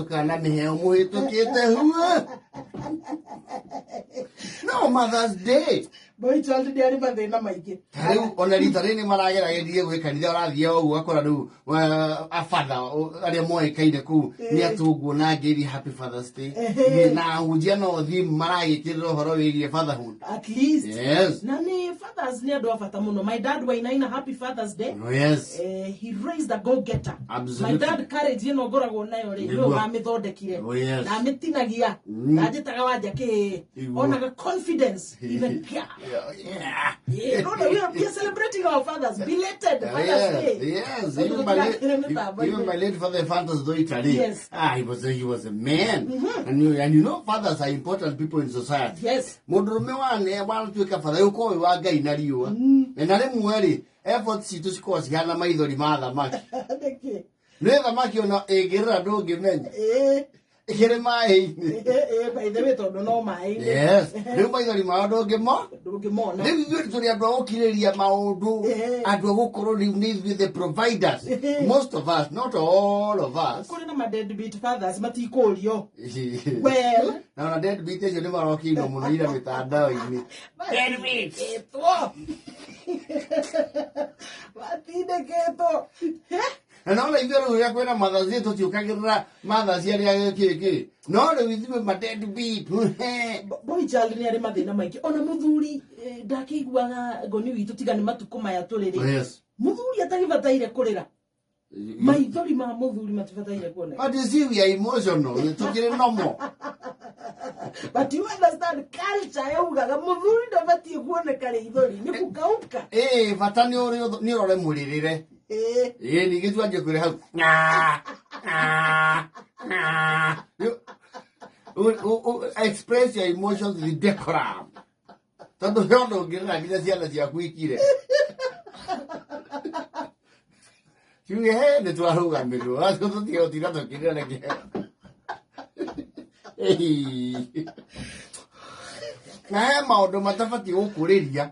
Kana mĩheo mũhĩtũkĩte hua. No Mother's Day. Boy child nĩ arĩ mathĩna maingĩ. Ta rĩu ona rita rĩrĩ marageragerie gwĩ kanitha ũrathiĩ o ũguo ũgakora rĩu abatha arĩa moĩkaine kũu nĩ atũngwo na ngeithi happy Father's Day. Na ahunjia no theme maragĩkĩrĩra ũhoro wĩgiĩ fatherhood. At least. Yes. Na nĩ fathers nĩ andũ a bata mũno. My dad Wainaina, happy Father's Day. Oh, yes. He raised a go getter. Absolutely. My dad courage ĩno ngoragwo nayo rĩ, nĩwe Nĩguo. wamĩthondekire. Oh, yes. Na amĩtinagia. Na njĩtaga wanja kĩ. Onaga confidence in a girl. Yeah. Yeah, no, no, we are celebrating our fathers. Belated Father's Yes, Day. yes. Tondũ Even my late, tũtirakĩrĩ mĩtambo-inĩ. even my late father Fantas Doitari. Yes. Ah, he was a man. And you know fathers are important people in society. Yes. Mũndũrũme wane wanatuĩka batha ũkorwo wĩ wa Ngai na riũa. Na rĩmwe rĩ, effort citũ cikoragwo cihana maithori ma thamaki. Nĩkĩ? Nĩ thamaki ona ĩngĩrĩra ndũngĩmenya. Ĩkĩrĩ maĩ-inĩ. By the way, tondũ no maĩ-inĩ. Yes. Rĩu maithori mao ndũngĩmo. Ndũngĩmona. Rĩu ithuĩ tũrĩ andũ a gũkirĩrĩria maũndũ, andũ a gũkorwo rĩu nĩ ithuĩ the providers, most of us, not all of us. Kũrĩ na ma deadbeat fathers matikũrio. Well, Na ona deadbeat acio nĩ marokĩirwo mũno ira mĩtandao-inĩ. Matindĩkĩtwo. Matindĩkĩtwo. Na nona ithuĩ rĩu rĩrĩa kwĩna mothers itũ tũtiũkagĩrĩra mothers arĩa kĩkĩ, no rĩu ithuĩ ma deadbeat. Boy child nĩ arĩ mathĩna maingĩ. Ona mũthuri ndakĩiguaga ngoni witũ tiga nĩ matukũ maya tũrĩ rĩ. Mũthuri atagĩbataire kũrĩra. Maithori ma mũthuri matibataire kuoneka. But you see, we are emotional, tũkĩrĩ normal. But you understand culture yaugaga mũthuri ndabatiĩ kuoneka rĩithori nĩ kũkauka. Ĩĩ, bata nĩ nĩ ũrore mũrĩrĩre. Ĩĩ, ningĩ twanjie kwĩra hau. Ng'a, ng'a, ng'a. Express your emotions with decorum, tondũ he ũndũ ũngĩrĩra nginya ciana ciaku ikire ciuge he nĩ twarũgamĩrwo acio tũtige gũtinda tũkĩrĩra nĩ kĩheo. Na he maũndũ matabatiĩ gũkũrĩria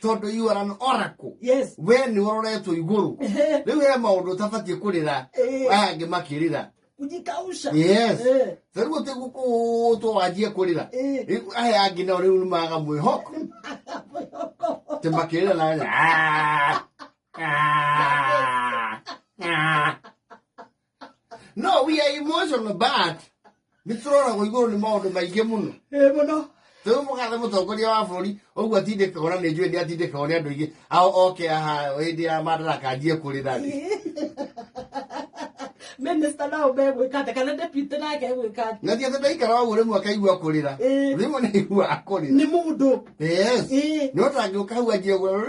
tondũ you are an oracle. We nĩ ũroretwo igũrũ. Rĩu he maũndũ ũtabatiĩ kũrĩra aya angĩ makĩrĩra. Kujikausha. Yes. Rĩu ũtĩ wanjie kũrĩra. Rĩu aya angĩ nao rĩu nĩ maga mwĩhoko tĩ makĩrĩra na "Ah, ah, ah." No, we are emotional, but nĩ tũroragwo igũrũ nĩ maũndũ maingĩ mũno. Mũno. Rĩu mũgathe mũtongoria wa bũrũri ũguo atindĩkagwo, na nĩ njũĩ nĩ atindĩkagwo nĩ andũ aingĩ ao oke haha hĩndĩ ya madaraka anjie kũrĩra rĩ. Minister nao megwĩka atĩa kana deputy nake egwĩka atĩa? Na ti atĩ ndaikara ũguo rĩmwe akaigua kũrĩra. Rĩmwe nĩ aiguaga kũrĩra. Nĩ mũndũ. Yes. No tangĩũka hau anjie ũguo.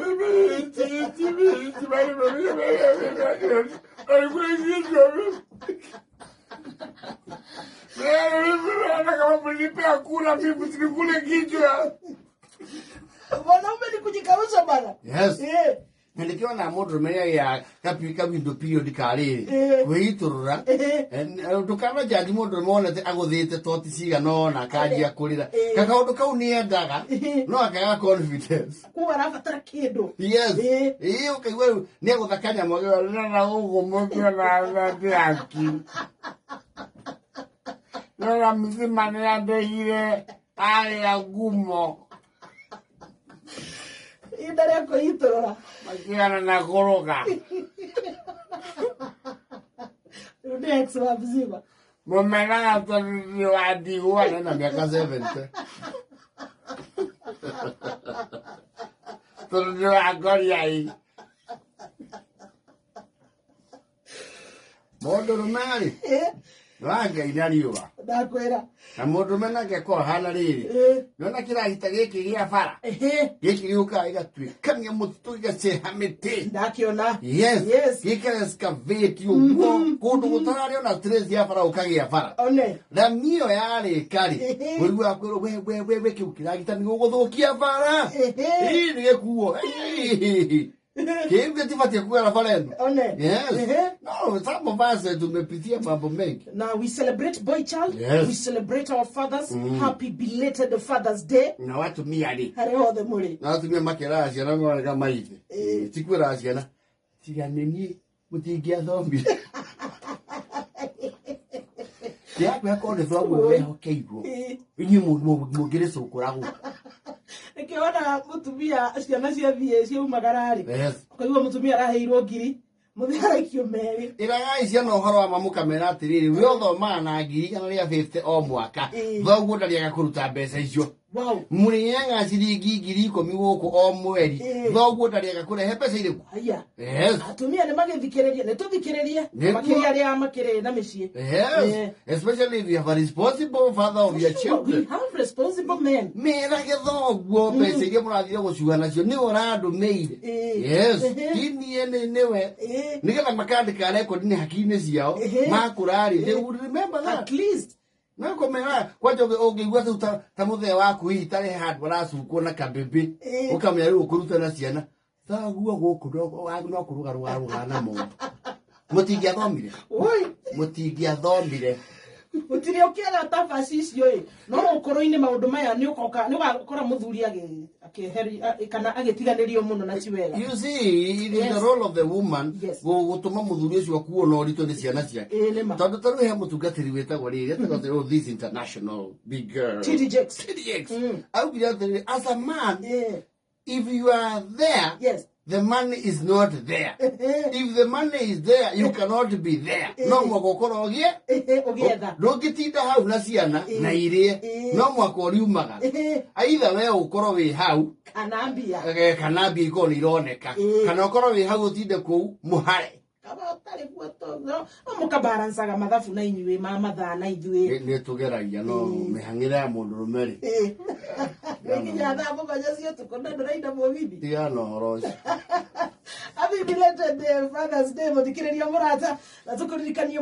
Kama mlipea kura mimi msinikule kichwa. Mwanaume ni kujikausha bana. Yes. Na nĩkĩona mũndũrũme nĩagĩa kawindo period karĩrĩ kwĩitũrũra. Ndũkana mũndũrũme wonete agũthĩte toti cigana ũna akanjia kũrĩra. Kakaũndũ kau nĩendaga no akaga confidence. Koguo arabatara kĩndũ. Yes. Ĩĩ, ũkaigua rĩu nĩ egũtha kanyamũ na gũkũ mũtwe na ndĩaki nona mzima nĩ arĩa ngumo. Ihinda rĩa kwĩitũrũra. Makĩgana na kũrũga. Rĩu nĩ ex wa mzima. Mũmenaga tondũ nĩ wa ndigwa na mĩaka 70 tondũ nĩ wa ngoriai mũndũrũme rĩ nĩ wa Ngai na riũa. Ndakwĩra. Na mũndũrũme nake akorwo hana rĩrĩ nĩona kĩragita gĩkĩ gĩa bara gĩkĩ gĩũkaga gĩgatuĩkania mũtitũ gĩgaceha mĩtĩ. Ndakĩona. Yes. Yes. Gĩka excavate ũguo kũndũ gũtararĩ ona trace ya bara ũkagĩa bara. One. Rami ĩyo yarĩka rĩ, ũiguaga kwĩrwo we we we we kĩu kĩragita nĩ gũgũthũkia bara. Ĩĩ, nĩ gĩkuo kĩu gĩtibatiĩ kugera bara ĩno. One. Yes. No, some of us tumepitia mambo mengi. Now we celebrate boy child. Yes. We celebrate our fathers. Happy belated Father's Day. Na watumia rĩ, harĩa hothe mũrĩ. Na atumia makĩraga ciana marega maithe ti kwĩraga ciana tiga nĩ niĩ mũtingĩathomire. Ndĩrakwĩra korwo nĩ thoguo wehokeirwo, inyuĩ mũngĩrĩcũkũragwo. Nĩkĩo wonaga mũtumia ciana ciathiĩ ciaumagara rĩ, ũkaigua mũtumia araheirwo ngiri, mũthee araikio merĩ. Ĩragai ciana ũhoro wa ma, mũkamera atĩrĩrĩ, we ũthomaga na 150,000 o mwaka, thoguo ndarĩaga kũruta mbeca icio. Mũrĩaga ciringi 10,000 gũkũ o mweri, thoguo ndarĩaga kũrehe mbeca irĩkũ. Haya. Atumia nĩ magĩthikĩrĩrie, nĩ tũthikĩrĩrie, makĩria arĩa makĩrĩ na mĩciĩ. Yes. Especially if you have a responsible father of your children. We have responsible men. Merage thoguo mbeca iria mũrathire gũcuha nacio nĩwe ũrandũmĩire. Yes. Ti niĩ, nĩ nĩwe. Nĩgetha makandĩka rekondi-inĩ hakiri-inĩ ciao, makũra-rĩ, they would remember that. At least. No kũmera kwanja ũngĩigua rĩu ta mũthee waku hihi tarĩ handũ aracukwo na kabĩbĩ, ũkamenya rĩu ũkũruta na ciana thoguo gũkũ no kũrũgarũgarũga na mũndũ. Mũtingĩathomire. Oi. Mũtingĩathomire. Gũtirĩ ũkĩaga tabaci icio ĩ, no ũkũrũ-inĩ maũndũ maya nĩ ũkoka nĩ ũgakora mũthuri kana agĩtiganĩrio mũno na ti wega. You see, it is the role of the woman gũtũma mũthuri ũcio akuo na ũritũ nĩ ciana ciake. Ĩĩ nĩ ma. Tondũ ta rĩu he mũtungatĩri wĩtagwo rĩrĩ, etagwo atĩrĩ, oh, this international big girl. TD Jakes. TD Jakes. Augire atĩrĩrĩ, as a man, if you are there, the money is not there. If the money is there, you cannot be there. No mwaka ũkorwo ũgĩe, ũgĩetha. Ndũngĩtinda hau na ciana na irie, no mwaka ũriumaga. Either we ũkorwo wĩ hau, kana mbia. Kana mbia ikorwo nĩ ironeka. Kana ũkorwo wĩ hau ũtinde kũu mũhare. Kaba ũtarĩ kuo no mũkabarancaga mathabu na inyuĩ ma mathaa na ithuĩ. Nĩ tũgeragia no mĩhang'ĩre ya mũndũrũme rĩ. Nginya thaa 7 cia ũtukũ na ndũraina mũgithi. Tigana na ũhoro ũcio. Happy belated Father's Day, mũthikĩrĩria mũrata, na tũkũririkanie.